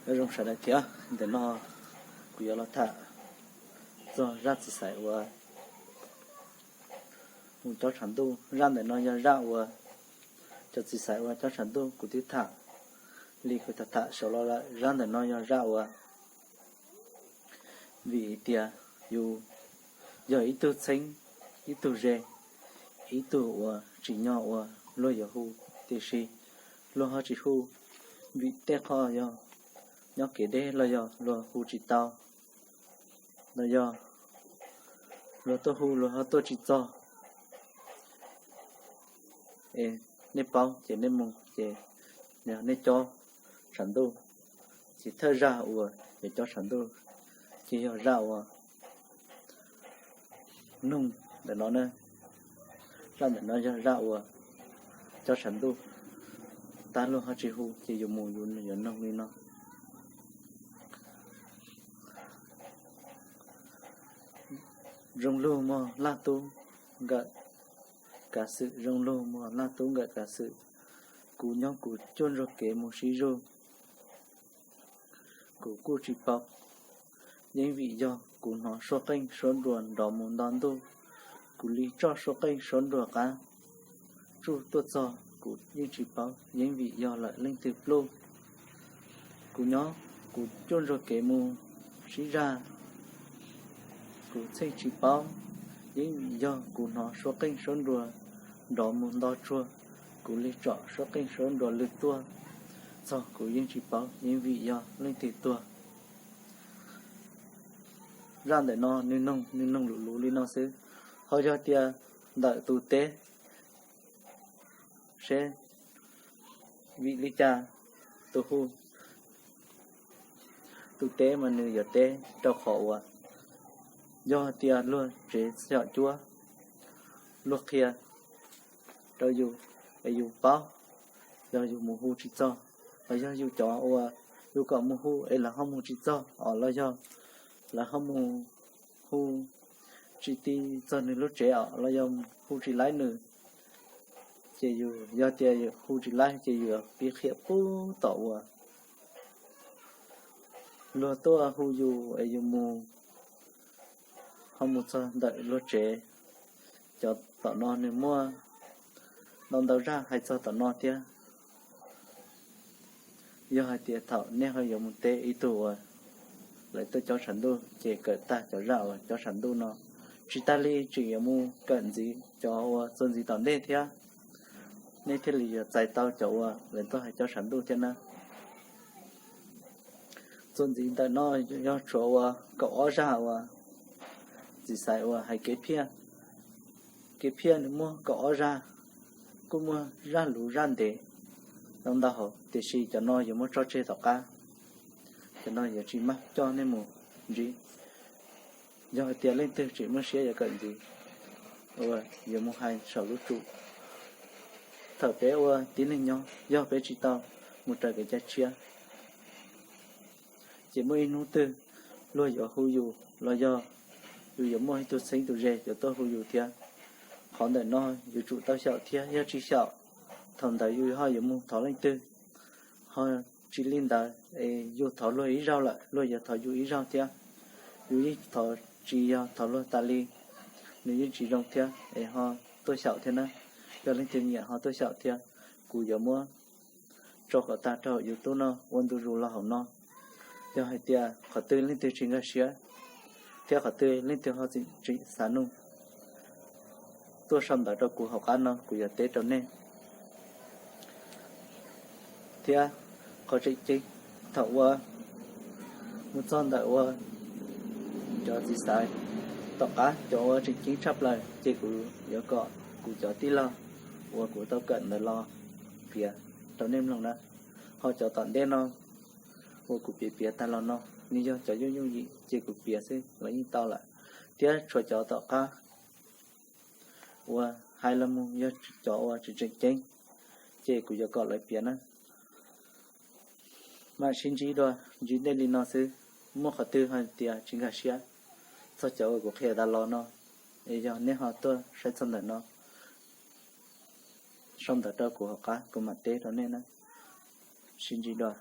Nyob zoo sawv daws thiab, ntawm no kuv yuav los tham txog zaj txiv xaiv uas mus cob tshav ntuj. Zaj ntawm no yog zaj uas cov txiv xaiv uas cob tshav ntuj kuv twb tham li kuv tham tham saud los lawm. Zaj ntawm no yog zaj uas vim tias yus yog ib tug txheeb, ib tug ze, ib tug uas tsim nyog uas luag yuav hu, tiam sis luag ho tsis hu, vim tej qho yog nyob kev deb los yog luag hu tsis tau, los yog luag tuaj hu luag ho tuaj tsis txog. Es nej paub ces nej mus ces nej cob tshav ntuj, ces thawj zaj uas yog cob tshav ntuj ces yog zaj uas noog ntawm no na. Zaj ntawm no yog zaj uas cob tshav ntuj, tab luag ho tsis hu ces yus mus yus yuav noog li no. Zoo lug mog laj tub nkawm kav xwm, zoo lug mog laj tub nkawm kav xwm. Kuv nyob kuv cuaj ntsuag kev mus sib zug, kuv kuj tsis paub, yeej vim yog kuv hnov suab qeej suab nruas nrov mus nto ntuj, kuv li tsoj suab qeej suab nruas qab tsuj tuaj txog, kuv yeej tsis paub yeej vim yog lawm leej twg pluj. Kuv nyob kuv cuaj ntsuag kev mus sib zag, kuv txheej tsis paub, yeej vim yog kuv hnov suab qeej suab nruas nrov mus nto tsuag, kuv li tsom suab qeej suab nruas lwg tuaj txog, kuv yeej tsis paub yeej vim yog leej twg tuag. Zaj ntawm no nws noog nws noog luv luv li no xwb. Ho yog tias ntawm tus teb seb vim li cas tus hu, tus teb mas nws yuav teb rau qhov uas yog tias luag tsev xyom cuab, luag qhia rau yus es yus paub, yog yus mus hu tsis txog, los yog yus cov uas yus kom mus hu es lawv ho mus tsis txog os, los yog lawv ho mus hu tsis ti txog nws lub tsev os, los yog hu tsis laib nws, ces yus yog tias hu tsis laib ces yus piv qhia pub tom uas luag tuaj hu yus es yus mus, ho mus txog ntawm luag tsev. Cov tom no nws muaj ntau ntau zaj hais txog tom no thiab. Yog hais tias thaum nej ho yuav mus teb ib tug uas lawv tuaj cob tshav ntuj ces kawm tag cov zaj uas cob tshav ntuj no, tsis tas li tseem yuav mus kawm ntxiv cov uas txuas ntxiv tom ntej thiab, nej thiaj li yuav txais tau cov uas lawv tuaj hais cob tshav ntuj thiab na. Txuas ntxiv ntawm no yog tshuav uas kaum ob zaj uas txiv xaiv uas hais kev phiaj. Kev phiaj nws muaj kaum ob zaj, kuj muaj zaj luv zaj ntev ntau ntau hauv, tiam sis cov no yuav muab tso tseg tom qab, cov no yuav tsis maj coj nej mus ntsib. Yog hais tias leej twg tseem muaj siab yuav kawm ntxiv, uas yuav mus hais saum lub tsum. Thaum peb ua tib neeg nyob yog peb tsis tau mus raws kev cai tshiab, ces muaj ib hnub twg luag yuav hu yus los yog yus yuav muaj ib tug txheeb tus ze yuav tuaj hu yus thiab. Qhov ntawm no yuav tsum tau xyaum thiab, yog tsis xyaum, thaum ntawd yus ho yuav mus thov leej twg? Ho tsis li ntawd es yus thov luag ib zaug lawm luag yuav thov yus ib zaug thiab. Yus yeej thov tsis yog thov luag tas li, nws yeej tsis zoo thiab es ho tuaj xyaum thiab na. Yog leej twg nyiam ho tuaj xyaum thiab. Kuv yuav muab tso kom tag rau hauv YouTube no ua ntu zus los hauv no. Yog hais tias qhov twg leej twg tsis nkag siab thiab qhov twg leej twg ho tseem xav nug, tuaj sau ntawv rau kuv hauv qab no kuv yuav teb rau nej. Thiab qhov tseem ceeb, thaum ua mus txog ntawm ua cov txiv xaiv tom qab, cov ua tseem ceeb tshaj plaws ces kuv yuav kom kuv cov tij laug uas kuv tau kawm ntawd los piav rau nej mloog na. Ho cov tom ntej no uas kuv piav piav tag los no, nws yog cov yooj yooj yim ces kuv piav xwb los yeej tau lawm. Thiab tshuav cov tom qab uas hais los mus yog cov uas tseem tseem ceeb, ces kuv yuav kom lawv piav na. Mam sib ntsib dua, ntsib dej li no xwb. Muaj qhov twg hais tias tsis nkag siab txog cov uas kuv qhia tas los no, es yog nej ho tuaj saib txog ntawm no, sau ntawv rau kuv hauv qab kuv mam teb rau nej na. Sib ntsib dua.